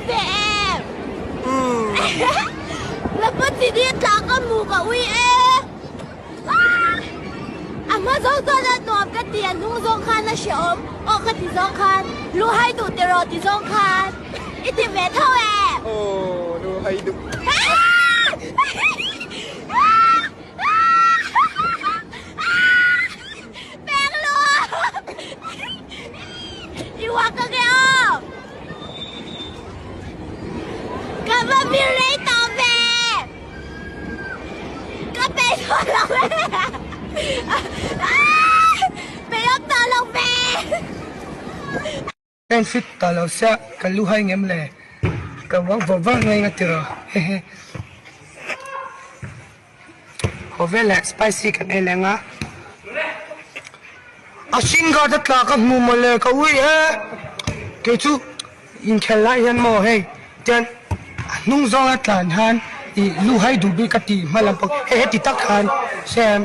ve em? Lapa chini tla ka hmu ka ui e. A hma zawng chuan a nuam ka ti, a hnung zawng khan a hrehawm. Aw ka ti zawng khan, lu hai duh tiraw ti zawng khan i ti ve tho em? Aw lu hai duh. I uak ka nge aw! Ka va vir rei tawh ve! Ka peih tawh lo e! Peih awm tawh lo ve! Ka in fit ta lo sia, ka lu hai ngem le, ka uang vawk vak ngei nga tiraw hehe. Haw vel leh spicy kan ei leng a, a shin guard a tla ka hmu mawle ka ui e, kei chu inkhel lai hian maw hei tian a hnung zawnga tlan han ih lu hai duh bik ka tih hma lam pawh hei heti tak khan sem.